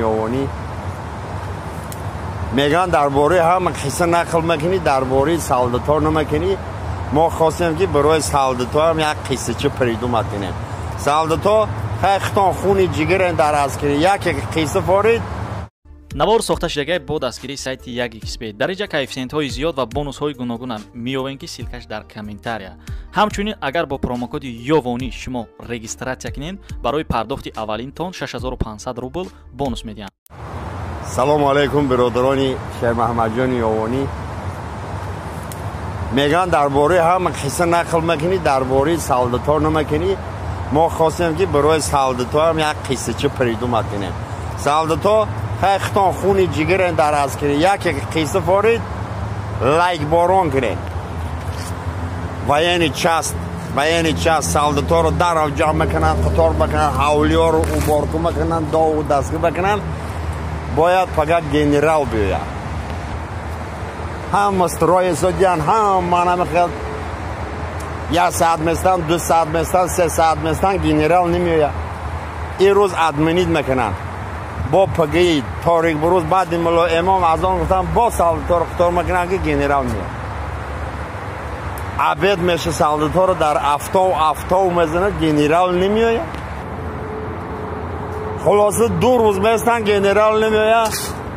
Ёвонӣ. Мегӯянд дар бораи ҳама қисса нақл мекунӣ, дар бораи солдатҳо намекунӣ. Мо хостем ки барои солдатҳоам як қиссача придумат кунем. Солдатҳо хай хитон хуни ҷигарен дар аскарӣ. Яке қисса форид. Навор сохта шудагай бо дастгирии сайти 1xb. Дар инҷа коэффисиентҳои зиёд ва бонусҳои гуногунам меёвем, ки ссылкаш дар комментария. Ҳамчунин агар бо промокоди Ёвонӣ шумо регистратсия кунед, барои пардохти аввалинтон 6500 рубл бонус медиҳанд. Салому алайкум, бародарони Шермаҳмадҷони Ёвонӣ. Мегӯянд дар бораи ҳама қисса нақл мекунӣ, дар бораи солдатҳо намекунӣ. Мо хостем ки барои солдатҳоам як қиссача придумат кунем. Солдатҳо хай хитон хуни ҷигарен дар аскарӣ. Яке қисса форид, лайкборон кунед. Военный часть, военный часть солдатҳоро дарав ҷамъ мекунанд, қатор мекунанд, ҳавлиёро уборку мекунанд, дову дастгӣ мекунанд. Бояд фақат генерал биёяд. Ҳама строй судян, ҳама намехел як саат местанд, 2 саат местанд, 3 саат местанд, генерал намеояд. Ин рӯз отменить мекунанд. Бо пагаи торик бурӯз баъди мулло имом азон гуфтан, бо солдатҳоро қатор мекунанд, ки генерал меояд. Обед меша, солдатҳоро дар афтов афтов мезанад, генерал намеояд. Хулоса, 2 рӯз местанд, генерал намеояд.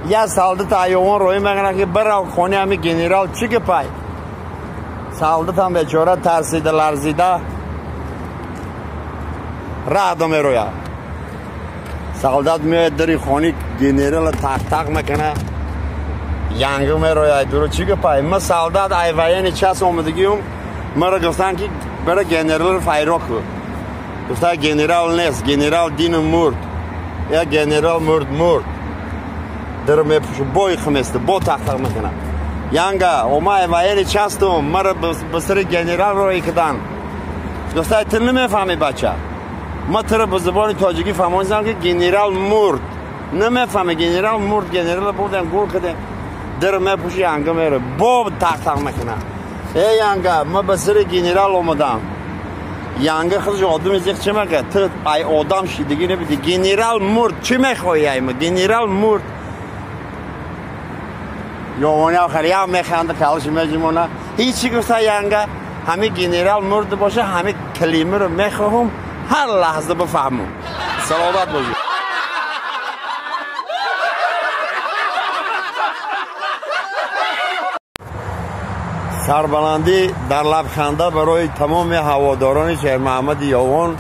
Як солдат айёвон роҳӣ мекунад, ки бирав хони ҳами генерал, чӣ гапай. Солдатам бечора тарсида, ларзида раҳдо мерояд. Солдат меояд, дари хони генерала тақ-тақ мекунад. Янги мерояд дуро: чӣ гапай? Ма солдат ай военный часть омадагиюм, маро гуфтанд, ки бара генералро файро кун. Гуфта, генерал нест, генерал дину мурд. Як генерал мурд, мурд. Дар мепушу, бой хместа, бо тақ-тақ мекунад. Янга, омай военный частум, маро ба сари генерал роҳӣ кидан. Гуфта, ту намефаҳмӣ, бача. Ма туро ба забони тоҷикӣ фаҳмонидам, ки генерал мурд. Намефаҳмӣ, генерал мурд, генерал бурдем, гур кардем. Дар мепуши, янга меро. Бо тақ-тақ мекунад. Эй янга, ма ба сари генерал омадам. Янга худаш одами зиқ чӣ мекард? Ту ай одам шидагӣ набидӣ. Генерал мурд, чӣ мехоҳӣ ай ма? Генерал мурд. Ёвони охир ям механда, калши меҷимона. Ҳичи, гуфта янга, ҳами генерал мурд боша, ҳами калимаро мехоҳам ҳар лаҳза бифаҳмам. Саломат бошед. Сарбаландӣ дар лабханда барои тамоми ҳаводорони Шермаҳмади Ёвон.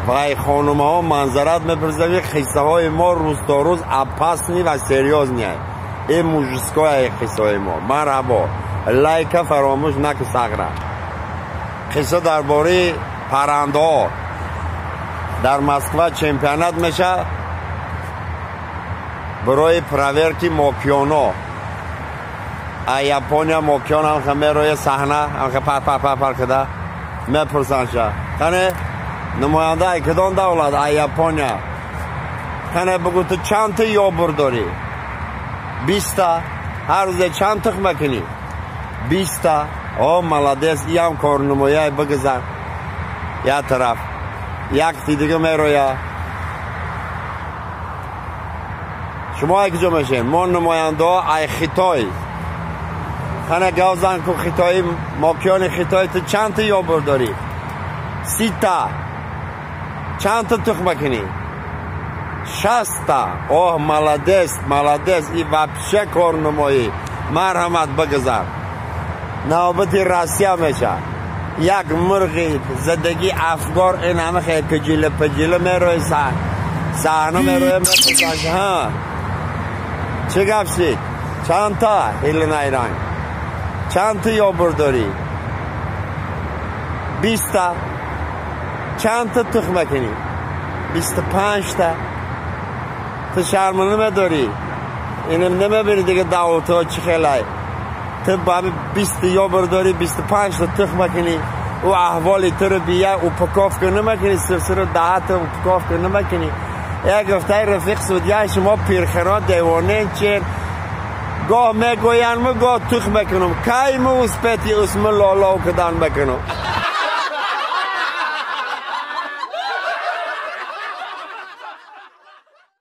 Вай хонумаҳо манзарат мепурсад, ки қиссаҳои мо рӯз то рӯз опасный ва серьёзный. Ин мужское қиссаҳои мо. Марҳабо, лайка фаромӯш наку, сағра. Қисса дар бораи паррандаҳо. Дар Москва чемпионат мешавад барои проверки мокиёно. А Япония мокиён ҳамха мероя саҳна, ҳамха пар пар пар пар када мепурсандша: қане, намоянда ай кадом давлат? Ай Япония. Қане, бугӯ, ту чанд та ёбур дорӣ? 20-та. Ҳар рӯзе чанд тухм мекунӣ? 20-та. О, молодец, иам корнамояй, бигузар як тараф. Якти дига мероя: шумо ай куҷо мешед? Мо намояндаҳо ай Хитой. Қане, гав зан ку, хитоӣ, мокиёни Хитой, ту чанд та ёбур дорӣ? 30-та. Чанд та тухм мекунӣ? 60-та. Оҳ, молодец, молодец, и вообще корнамоӣ, марҳамат, бигузар. Навбати Россия мешавад. Як мурғи задагӣ афгор ин ҳама хел куҷила пуҷила мерои саҳна мероя, мепурсанд: ҳа, чӣ гап шид, чандта ҳилинайранг, чанд та ёбур дорӣ? 20-та. Чанд та тухм мекунӣ? 25-та. Ту шарма намедорӣ, инам намебинӣ, дига давлатҳо чӣ хелай, ту ба ҳами 20-та ёбур дорӣ, 25-та тухм мекунӣ, ӯ аҳволи туро бия упаковка намекунӣ, сирсиру даҳата упаковка намекунӣ. Як гуфтаи рафиқ судья: шумо пирхиро девонен чен, гоҳ мегӯянд, мо гоҳ тухм мекунам, кай мо успети усми лолов кидан мекунам.